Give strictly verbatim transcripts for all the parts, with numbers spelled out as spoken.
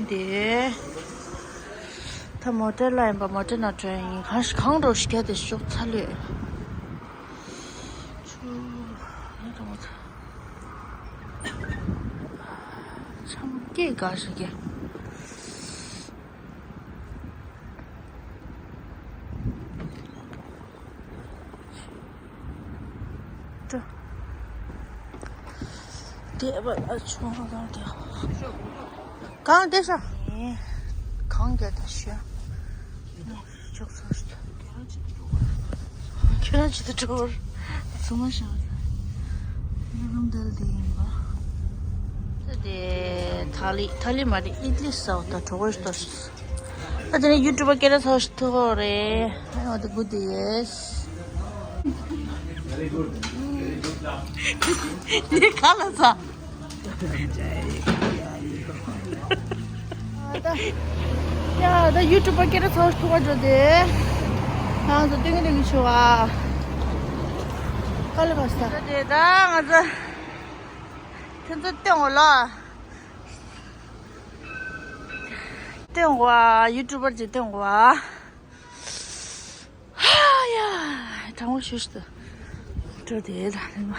དེ། ད་མོ་ཊ་ལ་ཡིན་པ། མོ་ཊ་ནང་འགྲོ་ཡིན། གང་ཞིག་གང་འགྲོ་ཞིག་རྒྱ་དེ་ཤོག་ཚ་ལོས། ཆུ། ཡ་དྲང་མོ་ཚ། ཆམ་སྐྱེས་དགའ་ཞིག་རྒྱ། ཏུ། དེ་བ་ཨ་ཆུང་བ་དང་དེ། གང་དེ་ཤ། གང་རྒྱ་དང་ཤ། ཅོག་ཙམ་ཞིག་ཁྱོད་རང་ཅི་དུ་འགྲོ་བར། ཚང་མ་ཤ། ཡ་རུམ་དལ་དེ་ཡིན་པ། དེ་ཐ་ལི་ཐ་ལི་མ་རེད། ཨི་ལི་ས་འོ་ད་གྲོགས་ཤིག་ཏོ་ཤིག་ཨ་དེ་ནས་ཡུ་ཊུབ་པ་སྐད་གྲགས་ཚ་བ་ཞིག་ཐུག་གོ་རེད། ཨ་འོ་དེ་good yes། ནི་ག་ལ་ཚ། ཡ་ད་ཡུ་ཊུབ་པ་སྐད་གྲགས་ཚ་བ་ཞིག་ཐུག་ག་འགྲོ་དེ། ང་ཚོ་སྟོན་གི་སྟོན་གི་ཆུ་བ། ག་ལ་ག་ས། ད་དེ་ད་ང་ཚོ། ཁྱོད་ཚོ་སྟོན་གོ་ལ། སྟོན་གོ་ཨ། ཡུ་ཊུབ་པར་ཅིག་སྟོན་གོ་ཨ། ཧ་ཡ། དྲང་པོ་ཞུ་ཞུ་དུ། འགྲོ་དེ་ད་ལེ་མ།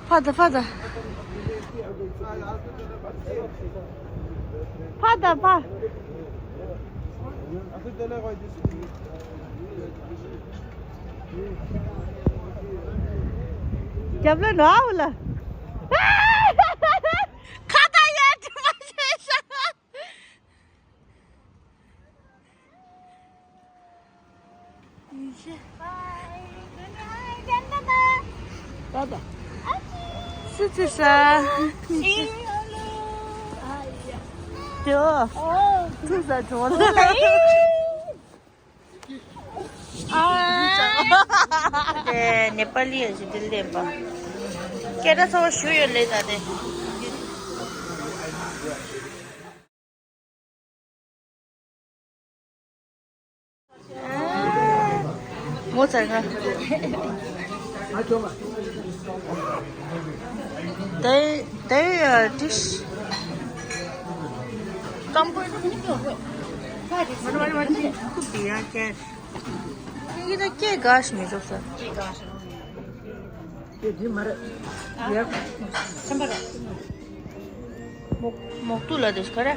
ཕ་ད་ཕ་ད། ཕ་ད་ཕ། རྒྱབ་ལ་ནོར་བ་ལ། ཁ་ད་ཡ་དྲི་མ་བྱེད་ཤག་ད་ད། སུ་ཚེ་ས། དེའོ། ཐུག་ས་གྲོགས་ལ། དེ་ནེ་པ་ལི་ཡ་ཞིག་དེ་ལེན་པ། སྐད་གྲགས་ཚ་བ་ཞུ་ཡོད་ལེ་ད་དེ། ངོ་ཚ་ཁ། དེ་དེ་ཏིས། ཀམ་པོ། མ་རེད་མ་རེད་མ་རེད། ཁུ་བི་ཡ་ཀེ། ཁྱེད་ཀྱིས་ད་སྐད་དགའ་ཞིག་མི་འཇོག་ས། དེ་དེ་མ་རེད། ཡ། ཆམ་པ་རེད། མོག་མོག་ཏུ་ལ་དེ་ག་རེ།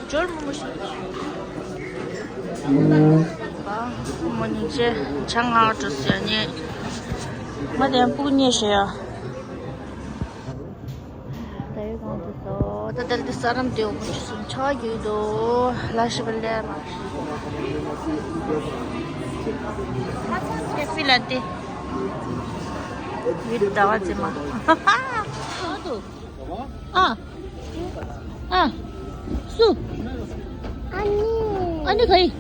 འབྱོར་མོ་མོ་ཞིག་ཨ། མོ་ཉིན་བྱེད་ཆང་ང་འགྲོ་ཟེར་ཉེ། ང་དེ་ཡང་སྤུ་གུ་ཉེ་ཞེ་ཡ། ད་ཡོད་གང་དུ་སོ། ད་དལ་དུ་ས་རམ་དེ་འོ་མོ་ཅི་སུམ་ཆ་རྒྱུ་དོ། ལ་ཤི་བ་ལེ་མ། ཧེ་ཕི་ལ་ཏི། ཡུལ་ཟླ་བ་ཙི་མ། ཨ། ཨ། སུ། ཨ་ནི། ཨ་ནི་ག་ཡི།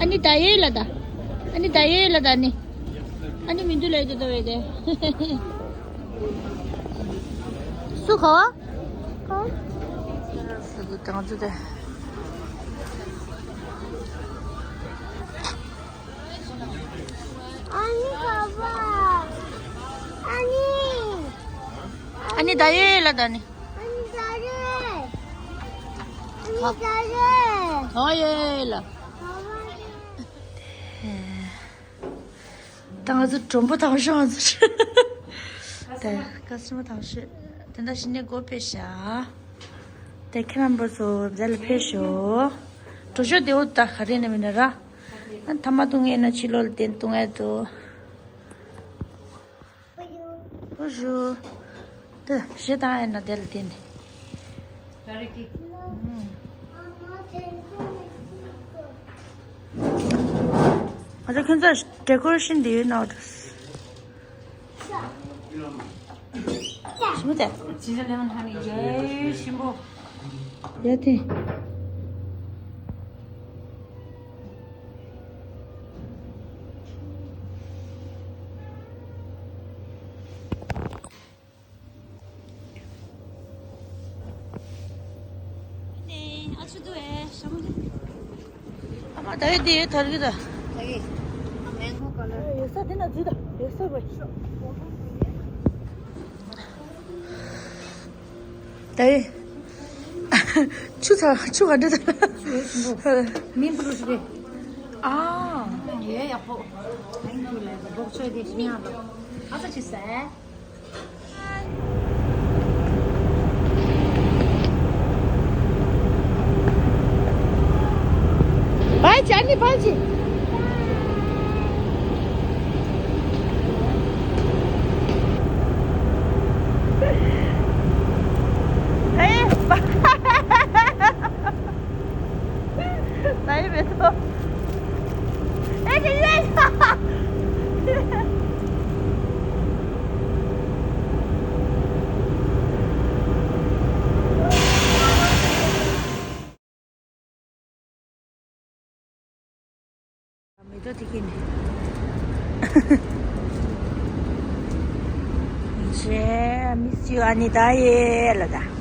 ཨ་ནི་ད་ཡེ་ལ་ད། ཨ་ནི་ད་ཡེ་ལ་ད་ནི། ཨ་ནི་མི་འདུག་ལ་ཡེ་ད་ད་བེ་དེ། སུ་ག་བ། སུ་གི་གང་ཚུ་དེ། ཨ་ནི་ག་བ། ཨ་ནི། ཨ་ནི་ད་ཡེ་ལ་ད་ནི། ཨ་ནི་ད་རེ། ཨ་ནི་ད་རེ། ད་ཡེ་ལ། ད་ང་ཚོ་གྲོང་པ་དང་ཤོང་ཚོ། ད་ཀ་སི་མ་དང་ཤོ། དེ་འདྲ་ཞིག་ནས་སྒོ་ཕྱེ་ཤག་དེ་ཁྱེད་རྣམ་པ་ཚོ་མཇལ་ལ་ཕེབས་ཤོག་འགྲོ་ཤོག་དེ་འོ་ད་ག་རེ་ནས་མིན་ན་ར། ཨ་ཐ་མ་ཏུང་ཨེ་ན་ཕྱི་ལོགས་ལ་དེ་ཏུང་ཨེ་དོ། Bonjour. དེ་ཞེ་དང་ཨེ་ན་དེ་ལ་དེ་ནི། ཨ་ད་ཁྱོད་ཚོ་ཌེ་ཀོ་རེ་ཤན་དེ་ཡོད་ན་འོ་དེ། ཞིམ་པོ་དེ། ཇི་ལྟར་ལེ་མོན་ཧ་ནི་ཡེ་ཞིམ་པོ། ཡ་དེ། ཨ་མ་ད་ཡོད་དེ་ཡོད་ཐར་གི་ད། ད་གི། ཨ་མེན་ ས་དེ་ན་ཙི་ད་ཡོད་ས་བ། ད་ཡེ། ཆུ་ཚ་ཆུ་ག་འདྲ་ད། མིན་པུ་རུ་ཤི་གེ། ཨ། ཡེ་ཡག་པོ། ཐེང་ཀྱུ་ལེ། འབོག་ཆོས་དེ་ཤི་ཡང་ལ། ཨ་ས་ཆི་སེ། Bye, Johnny, bye, Johnny. Hey, bye. ད་ཡིན་མེད་དོ། ཨེ་ཅི་ཡེ། མེ་ཏོག་དེ་ཁྱེར་ནས། ཇེ། Miss you, Anita. ཡེ་ལ་ད།